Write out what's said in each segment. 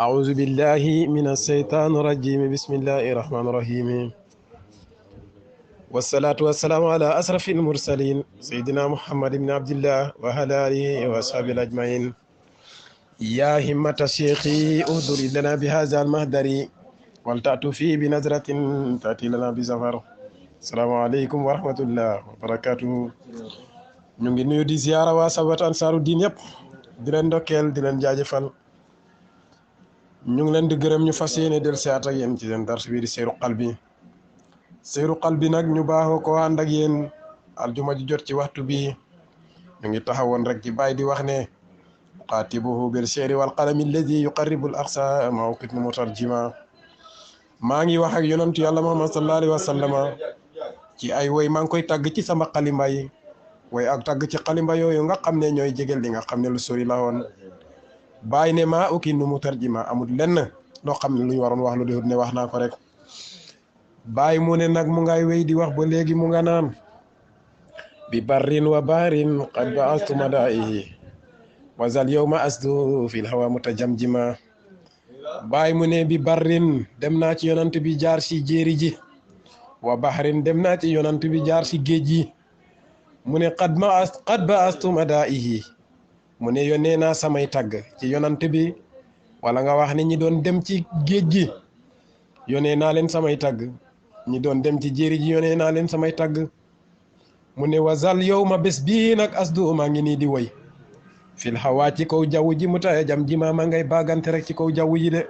أعوذ بالله من الشيطان الرجيم بسم الله الرحمن الرحيم والصلاة والسلام على أشرف المرسلين سيدنا محمد بن عبد الله وعلى آله وأصحابه أجمعين يا همة الشيخ اهدر لنا بهذا المهدر ولتأتوا فيه بنظرة تأتي لنا بزفر السلام عليكم ورحمة الله وبركاته ñu ngi nuyu di ziara waa Sabat Ansaaru Diin yëpp di leen ndokkeel di leen jaajëfal ñu ngi leen di gërëm ñu fas yéene del siyaat ak yéen ci seen dars bi di Seyru Qalbi nag ñu baaxoo ko ànd ak yéen aljuma ji jot ci waxtu bi ñu ngi taxawoon rek ci bàyyi di wax ne qaatibuhu bil sheri wal qalami alladi yuqarribu al aqsa mawqit mutarjima maa ngi wax ak yonantu yàlla Muhammad sallallahu alayhi wa sallama ci ay woy maa ngi koy tàgg ci sama xalimba yi way ak tàgg ci xalimba yooyu nga xam ne ñooy jegel li nga xam ne lu sori la woon bàyyi ne maa ukki nu mu tarjima amul lenn loo xam ne lu ñu waroon wax lu dee ne wax naa ko rek bàyyi mu ne nag mu ngay wéy di wax ba léegi mu nga naan bi barrin wa barin qad ba'astu madaihi wazal yawma asdu fil hawa mutajamjima bàyyi mu ne bi barrin dem naa ci yonant bi jaar si jéeri ji wa bahrin dem naa ci yonant bi jaar si géej gi mu ne qad ba'astu madaihi mu ne yónnee naa samay tagg ci yonant bi wala nga wax ne ñi doon dem ci géej gi yónnee naa leen samay tagg ñi doon dem ci jéeri ji yónnee naa leen samay tagg mu ne wazal yow ma bés bii nag asdu maa ngi nii di woy fil hawaa ci kaw jaww ji mu taya jam ji maa ngay baagante rek ci kaw jaww ji de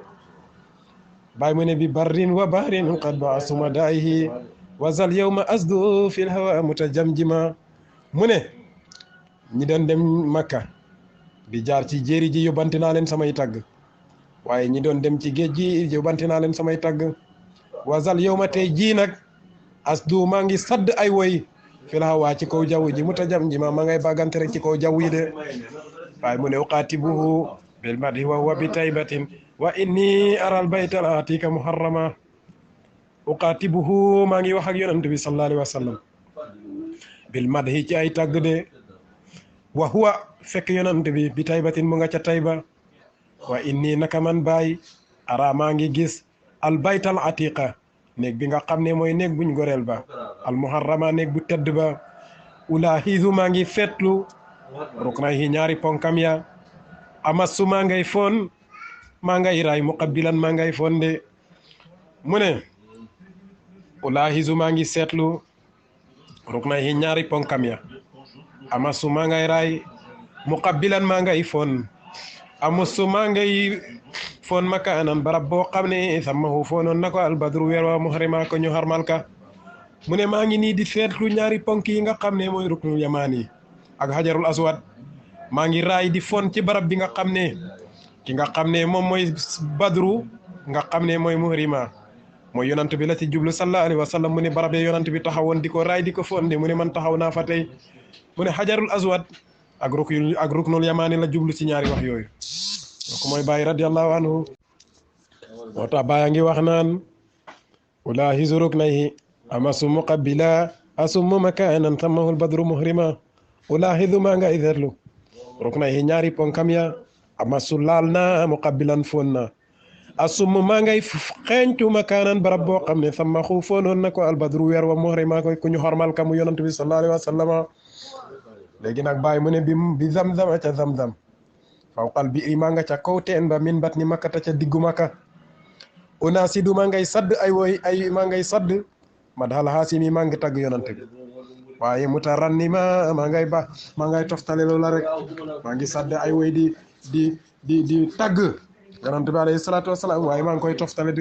bàyyi mu ne bi barrin wa bahrin qad ba'astu madaihi wazal yow ma asdu fil hawaa mutajamjima mu ne ñi doon dem Makka di jaar ci jéeri ji yóbbante naa leen samay tagg waaye ñi doon dem ci géej gi yóbbante naa leen samay tagg wazal yow ma tey jii nag asdu maa ngi sadd ay woy fil hawaa ci kaw jaww ji mutajamjima ma ngay bagante rek ci kaw jaww yi de waaye mu ne uqaatibuhu bil madhi wa huwa bi taybatin wa inni aral baytal atika muharrama uqaatibuhu maa ngi wax ak yonent bi sallallahu alayhi wa sallam bil madhi ci ay tagg de wa huwa fekk yonent bi bi taybatin mu nga ca tayba wa inni naka man baay ara maa ngi gis al baytal atiqa néeg bi nga xam ne mooy néeg buñ goreel ba al muharrama néeg bu tedd ba ulaahizu maa ngi fetlu ruknayhi ñaari ponkam ya amassu maa ngay foon maa ngay raay muqabbilan maa ngay foon de mu ne ulaahizu maa ngi seetlu ruknayhi ñaari ponkam ya amassu maa ngay raay muqabbilan maa ngay foon amassu maa ngay foon makaanan barab boo xam ne samahu foonoon na ko albadru weer wa muhrima ko ñu harmal ka mu ne maa ngi nii di seetlu ñaari ponk yi nga xam ne mooy ruknul yamaani ak hajarul aswad maa ngi raay di foon ci barab bi nga xam ne ki nga xam ne moom mooy badru nga xam ne mooy muhrima mooy yonant bi la ci jublu sallallahu alayhi wa sallam mu ne barab yi yonant bi taxawoon di ko raay di ko foon de mu ne man taxaw naa fa tey mu ne hajarul aswad ak ruknul yamaani la jublu ci ñaari wax yooyu kooku mooy Baay radiyallahu anhu moo tax Baay a ngi wax naan ulaahizu ruknayhi amasu muqabbila asummu makaanan samahul badru muhrima ulaahizu maa ngay seetlu ruknayhi ñaari ponkam ya amasu laal na muqabbilan foon na asummu maa ngay xeeñtu makaanan barab boo xam ne samahu foonoon na ko albadru weer wa muhrima ko ku ñu xormal ka mu yonant bi sallallahu alayhi wa sallama léegi nag Baay mu ne bi zamzam ca zamzam fawqal bi'ri maa nga ca kaw teen ba min batni makkata ca diggu makka unaasidu maa ngay sadd ay woy ay maa ngay sadd madhal haasimi maa ngi tagg yonant bi waaye mutarannima maa ngay toftale loola rek maa ngi sadd ay woy di tagg yonant bi alayhi salaatu wasalaam waaye maa ngi koy toftale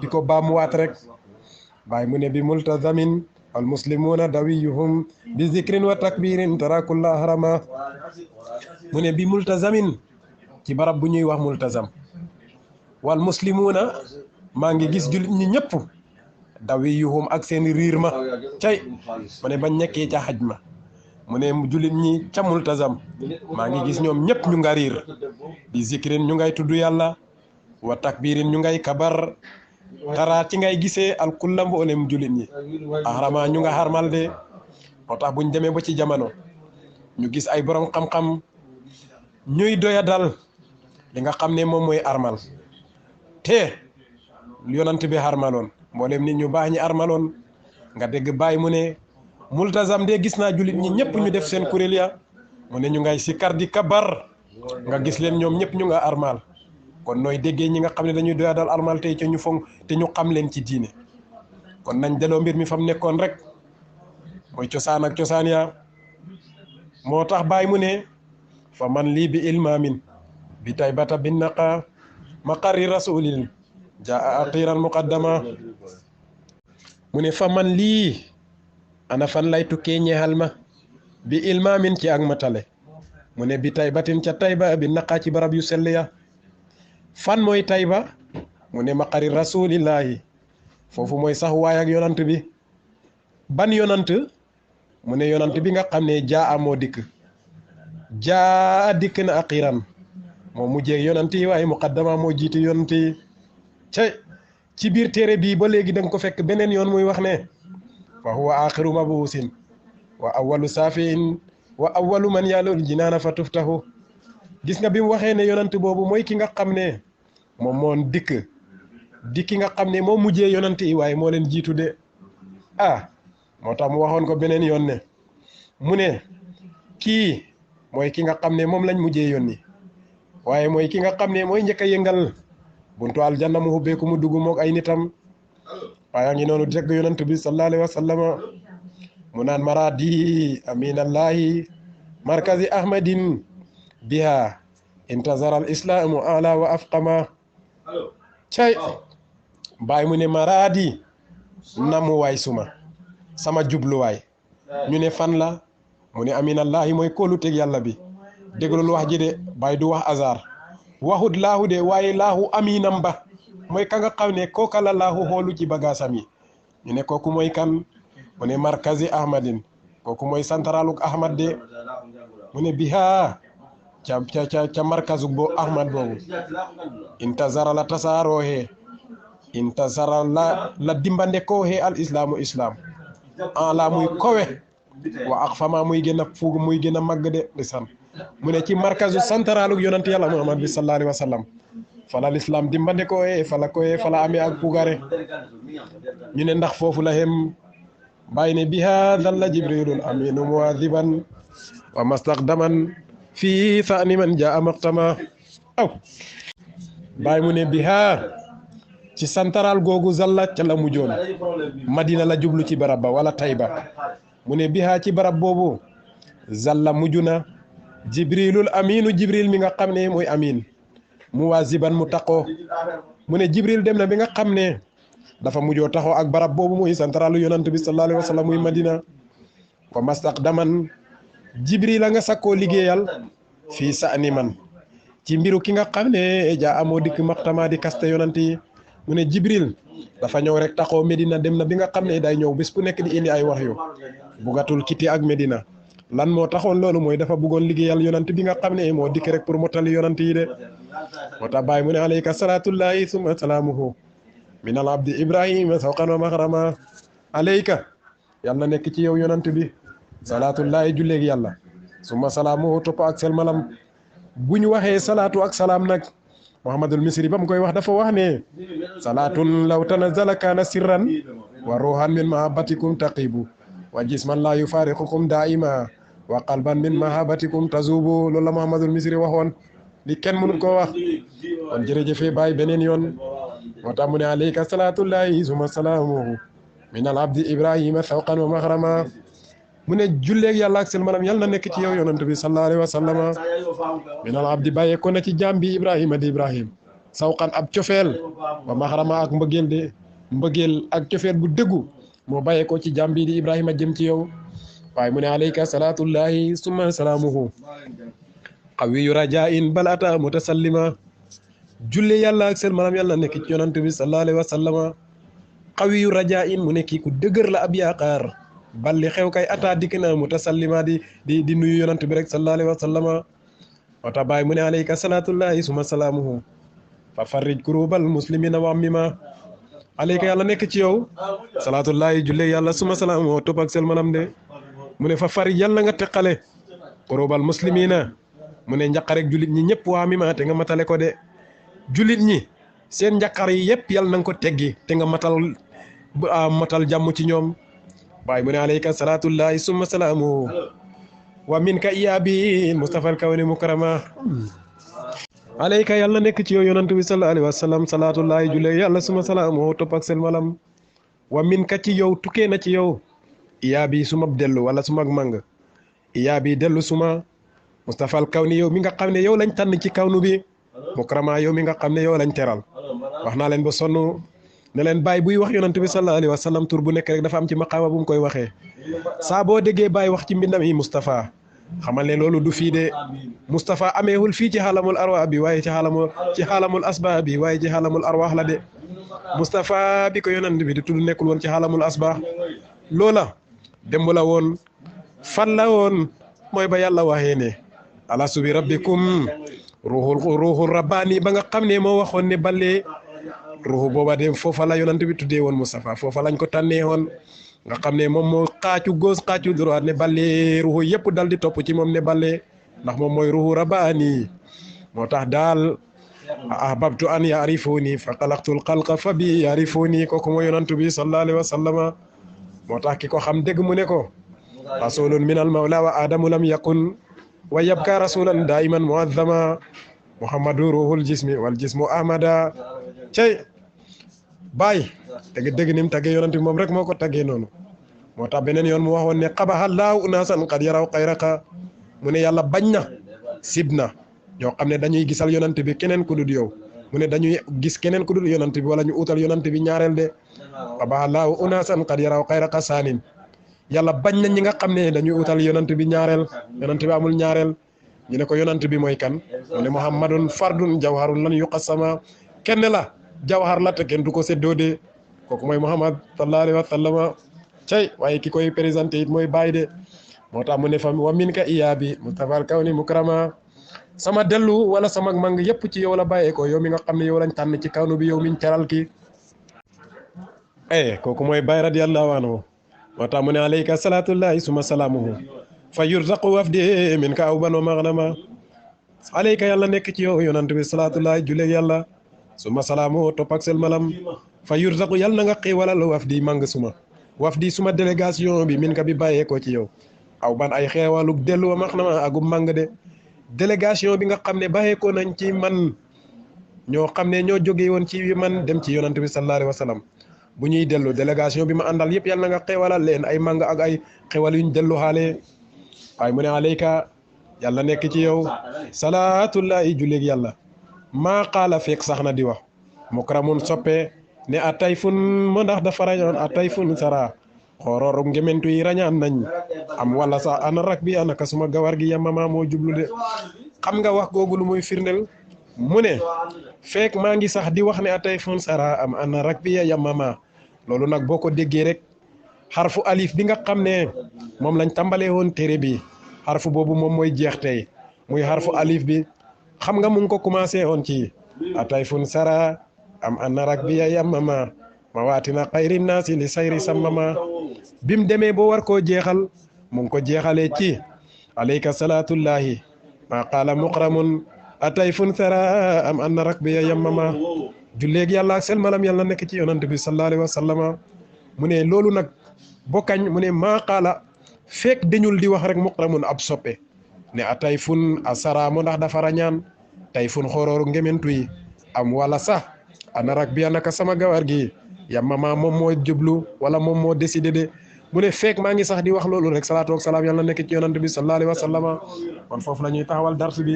di ko baamuwaat rek Baay mu ne bi multazamin al muslimuna dawiyuhum bi zikrin wa takbirin tarakulla harama mu ne bi multazamin ci barab bu ñuy wax multazam wal muslimuna maa ngi gis jullit ñi ñëpp dawiyuhum ak seen riir ma cay mu ne bañ nekkee ca xaj ma mu ne jullit ñi ca multazam maa ngi gis ñoom ñëpp ñu nga riir bi zikrin ñu ngay tudd yàlla wa takbirin ñu ngay kabar tara ci ngay gisee alkulla mboolem jullit ñi ahrama ñu nga xarmal de moo tax buñ demee ba ci jamono ñu gis ay borom xam-xam ñuy doya dal li nga xam ne moom mooy armal te yonant bi harmaloon mboolem nit ñu baax ñi armaloon nga dégg Baay mu ne multazam de gis naa jullit ñi ñëpp ñu def seen kuréel ya mu ne ñu ngay sikkar di kabar nga gis leen ñoom ñëpp ñu nga armal kon nooy déggee ñi nga xam ne dañuy doya dal armal tey ca ñu fonk te ñu xam leen ci diine kon nañ delloo mbir mi fam nekkoon rek mooy cosaan ak cosaan ya moo tax Baay mu ne fa man lii bi ilmaamin bi taybata bin naqa maqarri rasulil jaa aqiran muqaddama mu ne fa man lii ana fan lay tukkee ñeexal ma bi ilmaamin ci ak matale mu ne bi taybatin ca tayba bi naqaa ci barab yu sell ya fan mooy tayba mu ne maqari rasulillahi foofu mooy sax waay ak yonant bi ban yonant mu ne yonant bi nga xam ne jaa moo dikk dikk na aqiran moo mujjee yonant yi waaye muqaddama moo jiiti yonant yi ci biir téere bii ba léegi da nga ko fekk beneen yoon muy wax ne fa huwa axiru mabuusin wa awwalu saafiin wa awwalu man yaalul jinaana fa tuftahu gis nga bi mu waxee ne yonant boobu mooy ki nga xam ne moom moon dikki nga xam ne moo mujjee yonant yi waaye moo leen jiitu de moo tax mu waxoon ko beneen yoon ne mu ne kii mooy ki nga xam ne moom lañ mujjee yónni waaye mooy ki nga xam ne mooy njëkk a yëngal buntu aljanna mu hubbeeku mu dugg moog ay nitam waaye ngi noonu dégg yonant bi sallallahu alayhi wa sallam mu naan maradi aminallahi markazi ahmadin biha intazara al islamu ala wa afqama cay Baay mu ne maradi namu waay sama jubluwaay ñu ne fan la mu ne aminallahi mooy kóolu teg yàlla bi déglul wax ji de Baay du wax hasard waxut laahu de waaye laahu aminam ba mooy ka nga xam ne kooka la laahu xoolu ci bagaasam yi ñu ne kooku mooy kan mu ne markazi ahmadin kooku mooy santaraluk ahmad de mu ne biha ca markazu bo ahmad boobu intazara la tasaarooxe intazara la dimbande kooxe al islaamu islam la muy kowe wa ak fama muy gën a fuug muy gën a màgg de lisan mu ne ci markazu santaraluk yonant yàlla muhammad bi sallallahu alayhi wa sallam fala l'islam dimbande kooxe fala amee ak pugare ñu ne ndax foofu la xem Baay ne biha dalla jibrilul aminu muwadiban wa mastaqdaman fii thani man jaa maqtama Baay mu ne biha ci santaral googu zalla ca la mujjoon Madina la jublu ci barab ba wala Tayba mu ne biha ci barab boobu zalla mujju na jibrilul aminu jibril mi nga xam ne mooy amin muwaziban mu taqoo mu ne jibril dem na bi nga xam ne dafa mujjoo taxaw ak barab boobu muy santralu yonant bi sallallahu alayhi wa sallam muy Madina wa mastaqdaman jibril a nga sakkoo liggéeyal fii sa'ni man ci mbiru ki nga xam ne jaa amoo dikk maxtama di kaste yonant yi mu ne jibril dafa ñëw rek taxaw Medina dem na bi nga xam ne day ñëw bés bu nekk di indi ay wax yu bugatul kiti ak Medina lan moo taxoon loolu mooy dafa bëggoon liggéeyal yonant bi nga xam ne moo dikk rek pour motali yonant yi de moo tax Baay mu ne alayka salaatullahi summa salaamuhu min al abdi ibrahima sawqan wa maxrama alayka yàlla na nekk ci yow yonant bi salaatullahi julleeg yàlla summa salaamuhu topp ak selmalam bu ñu waxee salaatu ak salaam nag Muhammadul Misri ba mu koy wax dafa wax ne salaatun law tanazala kaana sirran wa ruhan min mahabbatikum taqibu wa jisman la yufariqukum daima wa qalban min mahabbatikum tazubu loolu la Muhammadul Misri waxoon li kenn mënul koo wax kon jërëjëfee Baay beneen yoon moo tax mu ne alayka salaatullahi summa salaamuhu min al abdi ibrahima sawqan wa maxrama mu ne julleeg yàlla ak selmanam yàlla na nekk ci yow yonant bi sallallahu alayhi wa sallama min al abdi bàyyee ko na ci jaam bi ibrahima di ibrahim sawqan ab cofeel wa maxrama ak mbëggeel ak cofeel bu dëggu moo bàyyee ko ci jaam bi di ibrahima jëm ci yow waaye mu ne alayka salaatullahi summa salaamuhu qawiyu rajain bal ata mutasallima julle yàlla ak seen maanaam yàlla nekk ci yonant bi sallallahu alayhi wa sallama qawiyu rajain mu nekk ku dëgër la ab yaakaar balli xew kay ata dikk na mutasallima di nuyu yonant bi rek sallallahu alayhi wa sallama wata Baay mu ne alayka salaatullahi summa salaamuhu fa farrij kurubal muslimina wa mima alayka yàlla nekk ci yow salaatullahi julle yàlla summa salaamuhu topp ak seen maanaam de mu ne fa farrij yàlla nga teqale kurubal muslimina mu ne njaqarek julit ñi ñëpp waa mima te nga matale ko de julit ñi seen njàqar yi yëpp yàlla na nga ko teggi te nga matal jàmm ci ñoom baay mu ne alayka salaatullahi summa salaamu wa minka iyaabi mustafa al kawni mukarama alayka yàlla nekk ci yow yonantu bi sallallahu alayhi wa sallam salaatullahi julle yàlla summa salaamu topp ak seen malam wa minka ci yow tukkee na ci yow iyaabi suma dellu wala suma mang iyaabi dellu suma mustafa al kawni yow mi nga xam ne yow lañ tànn ci kawnu bi mukarama yow mi nga xam ne yow lañ teral wax naa leen ba sonn ne leen Baye buy wax yonent bi sallallahu alayhi wa sallam tur bu nekk rek dafa am ci maqaama bu mu koy waxee saa boo déggee Baye wax ci mbindam yi Moustapha xamal ne loolu du fii de Moustapha ameewul fii ci xaalamul arwaax bi waaye ci xaalamul asbaax bi waaye ci xaalamul arwaax la de Moustapha bi ko yonent bi di tudd nekkul woon ci xaalamul asbaax loola démb la woon fan la woon mooy ba yàlla waxee ne alastu bi rabbikum ruuxul rabbaani ba nga xam ne moo waxoon ne balee ruuxu booba dem foofa la yonent bi tuddee woon Moustapha foofa lañ ko tànnee woon nga xam ne moom moo xaacu gauche xaacu droite ne balee ruuxu yëpp dal di topp ci moom ne balee ndax moom mooy ruuxu rabbaani moo tax daal ahbabtu an yaarifuni fa xalaqtul xalqa fa bi yaarifuni kooku mooy yonent bi sallallahu alayhi wa sallama moo tax ki ko xam dégg mu ne ko rasulun min al mawla wa adamu lam yakun wa yabka rasulan daiman muazzama muhammadu ruhul jismi wal jismu ahmada cey Baye dëgg ni mu taggee yonent bi moom rek moo ko taggee noonu moo tax beneen yoon mu waxoon ne qabahallahu unaasan qad yaraw xayraka mu ne yàlla bañ na sib na ñoo xam ne dañuy gisal yonent bi keneen ku dul yow mu ne dañuy gis keneen ku dul yonent bi wala ñu utal yonent bi ñaareel de qabahallahu unaasan qad yaraw xayraka saanin yàlla bañ na ñi nga xam ne dañuy utal yonent bi ñaareel yonent bi amul ñaareel ñu ne ko yonent bi mooy kan mu ne muhammadun fardun jawharun lan yuqassama kenn la jawhar la te kenn du ko séddoo de kooku mooy muhammad sallallahu alayhi wa sallam cey waaye ki koy présenté it mooy Baye de moo tax mu ne fa wa min ka iyaabi mustafa al kawni mukrama sama dellu wala sama mang yëpp ci yow la bàyyee ko yow mi nga xam ne yow lañ tànn ci kawnu bi yow miñ teral ki kooku mooy Baye radiyallahu anhu moo tax mu ne alayka salaatullahi suma salaamuhu fa yurzaqu wafdi min ka aw bano maghnama alayka yàlla nekk ci yow yonent bi salaatullahi juleeg yàlla suma salaamuhu topp ak sel malam fa yurzaqu yàlla na nga xiiwalal wafdi mang suma délégation bi min ka bi bàyyee ko ci yow aw ban ay xeewaluk dellu wa maghnama agum mang de délégation bi nga xam ne bàyyee ko nañ ci man ñoo xam ne ñoo jógee woon ci man dem ci yonent bi sallallahu alayhi wa sallam bu ñuy dellu délégation bi ma àndal yëpp yàlla na nga xewalal leen ay màng ak ay xewal yuñ dellu xaale waaye mu ne alayka yàlla nekk ci yow salaatullahi julleeg yàlla maa qaala fekk sax na di wax mukramun soppe ne a tayfun mo ndax dafa rañaan a tayfun sara xoorooru ngementu yi rañaan nañ am wala sax ana rak bi anaka suma gawar gi yamama moo jublu de xam nga wax googu lu muy firndel mu ne fekk maa ngi sax di wax ne a tayfun sara am ana rak bi yamama loolu nag boo ko déggee rek xarfu alif bi nga xam ne moom lañ tàmbalee woon téere bi xarfu boobu moom mooy jeex tey muy xarfu alif bi xam nga mu ngi ko commencé woon ci atayfun sara am anna rakbiya yammama ma waatina xayri naasi li sayri sammama bim demee boo war koo jeexal mu ngi ko jeexalee ci alayka salaatullahi ma qaala muqramun atayfun sara am anna rakbiya yammama julleeg yàlla ak sel malam yàlla nekk ci yonant bi sallallahu alayhi wa sallama mu ne loolu nag bokkañ mu ne maa qaala fekk dañul di wax rek muqramun ab soppe ne a tayfun a saramo ndax dafa rañaan tayfun xorooru ngementu yi am wala sax ana rak bi naka sama gawar gi yamama moom moo jublu wala moom moo décidé de mu ne fekk maa ngi sax di wax loolu rek salaatu wa salaam yàlla nekk ci yonant bi sallallahu alayhi wa sallama kon foofu la ñuy taxawal darsu bi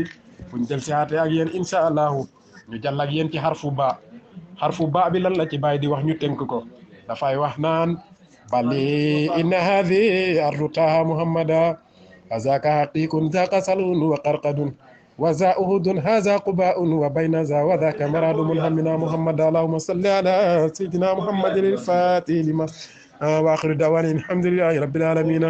buñ del si haate ak yéen insha allahu ñu jàll ak yéen ci xarfu ba bi lan la ci bàyyi di wax ñu tënk ko dafay wax naan bali inna hadi ardu taha muhammada azaka haqiqun zaka salun wa qarqadun wa za uhudun haza qubaun wa bayna za wa dhaka maradu mulhamina muhammada allahumma salli ala sayyidina muhammadin al-fatih lima wa akhiru da'wana alhamdulillahi rabbil alamin